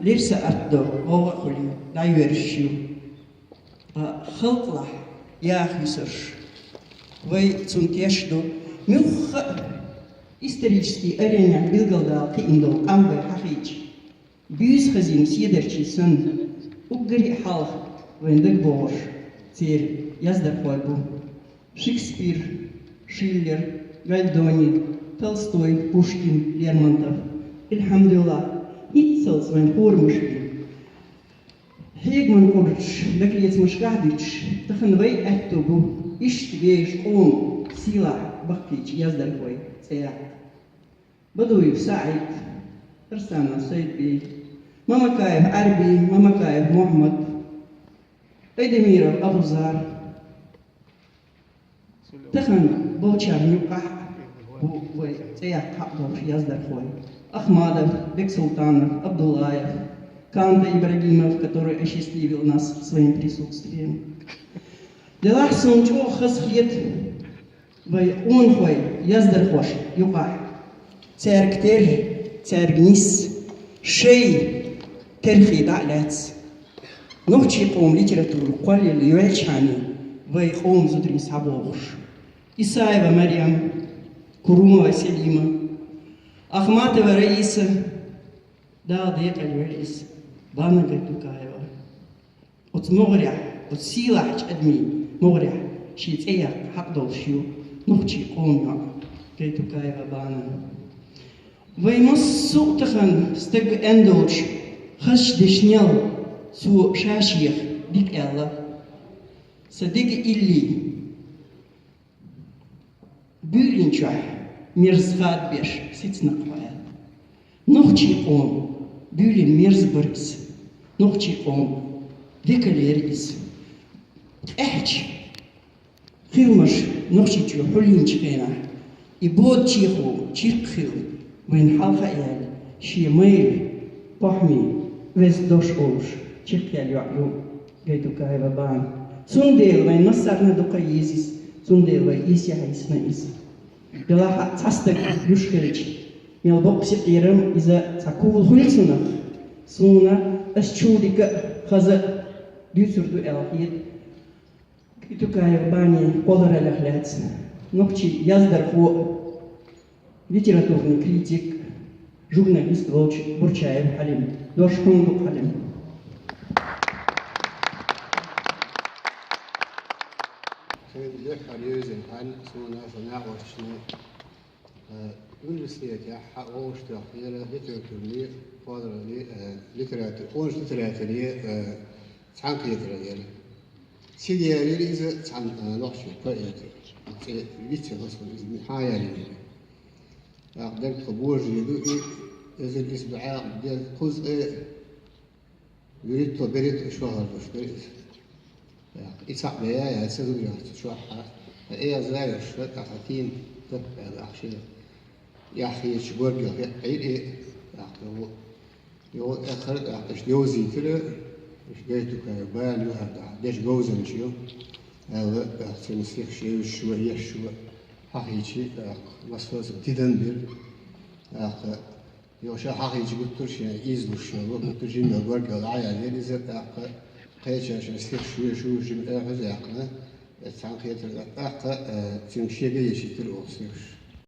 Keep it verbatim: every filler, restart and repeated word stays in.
Лерса арт до, гӀовгӀа а хуьлий, дӀайоьрзуш ю. Ткъа халкъалахь яха юсарш. Вай цунна теш ду. Муьлхха а исторически аренехь билгалдала кхиъна долу къам вай хьахийча, буьйса хазийна седарчий санна, уггаре а хьалха вайн дагабогӀуш церан яздархой бу. Шекспир, Шиллер, Гольдони, Толстой, Пушкин, Лермонтов. Элхьамдулиллахь, хӀинццалц вайн хорамаш бу. Хьегаман къурдаш дагалецамашкахь дуьтуш, тахана вай аьтто бу иштта вешан къоман сийлахь баккхийчу яздархойн цӀе яккха. Бадуев СаӀид, Арсанов Сайдбей, Мамакаев Ӏарби, Мамакаев Мухьаммад, Айдемиров Абузар. Тахана болчарна юкъахь бу вай цӀе яккха хьакъ долуш яздархой: Ахмадов, Бексултанов, Абдуллаев, Канта Ибрагимов, который осчастливил нас своим присутствием. Делахь суна чӀогӀа хазахета вай къонахой, яздархошна юкъахь, цаьрга терра, цаьрга нисса, шайн терхий дӀа а лаьцна, нохчийн къоман литература кхоллаелла йоьллачхьана вай къоман зударий схьабогӀуш: Исаева Марем, Курумова Селима, Ахматова Раиса, Дала декъала йойла иза, Бана Гайтукаева. Оцу могӀарехь, оцу сийлахьчу адамийн могӀарехь шен цӀе яккха хьакъ долуш ю нохчийн къоман йоӀ Гайтукаева Бана. Вайн массо а тахана стага аьнна долчу хазачу дешнел цо ша-шех дика аьлла: «Сан дега илли, буьйлина чохь мерза хадабеш сицнакх хьо», — аьлла. Нохчийн къоман буьйлина мерза бара иза. Нохчийн къоман векал яра иза. ТӀаьхьарчу хиламаш Нохчийчоь хьулйинчу хенахь, и бода чехула чиркх хилла, вайна хьалха а яьлла, шен майра похӀме веза дош олуш чекхъяьлла йоӀ ю Гайтукаева Бана. Цундела вайн массарна а дукха еза иза, цундела вай ийсехь йисна иза. Делахь а цхьа стаг луьйш хилча, мел боккха синкъерам, иза цхьа кула хуьлу цунах, суна ас чул дика а, хаза а дуьйцур ду аьлла хета Гайтукаева Бани кхоллараллех лаьцна. Нохчийн яздархо, литературный критик, журналист волчу Бурчаев Хьалим. Дош хьуна ду, Хьалим. Сайн леххара йовзина хьан суна сан накъосташна, э, университетехь хьан вовшах тоьхнера литературный, кхолларалле, э, литератур-, хӀунаш литературе, э, цхьаьнакхетараллера. Цига яьллера иза цхьана, э, нохчийн поэта. ЦӀе вицвелла хаза иза, хьан яьллера. ТӀаккха дерг тхо божарий ду и, эзар исс бӀе кхузткъе вуьрхӀитто, берхӀитто шо хӀара долуш дара иза. ТӀаккха и цхьаъ бен яц ца зударехь чохь а, ткъа эзар йолуш, тӀаккха тӀаккха тийна таппа аьлла ахча. Яххьечу горгал хӀеъ Ӏийра и, тӀаккха йогӀу, йогӀу эххар а тӀаккха иштта йовзийтира, иштта Гайтукаева Бана ю хӀара тӀаккха, дешан говзанча ю, аьлла, тӀаккха цуьнан стихаш евзаш ву, еш ву, хьахийчи, тӀаккха массо а ца тидам бира, тӀаккха йо ша хьахийча гуттар а шен ийзалуш йолу, гуттар а жимма горгал дӀаяьллера иза, тӀаккха кхечара шен стихаш веш ву, жима эхьаза яьккхина, эццхьаьнакхетар, тӀаккха, э, цуьнга шега а ешийтира оха стихаш.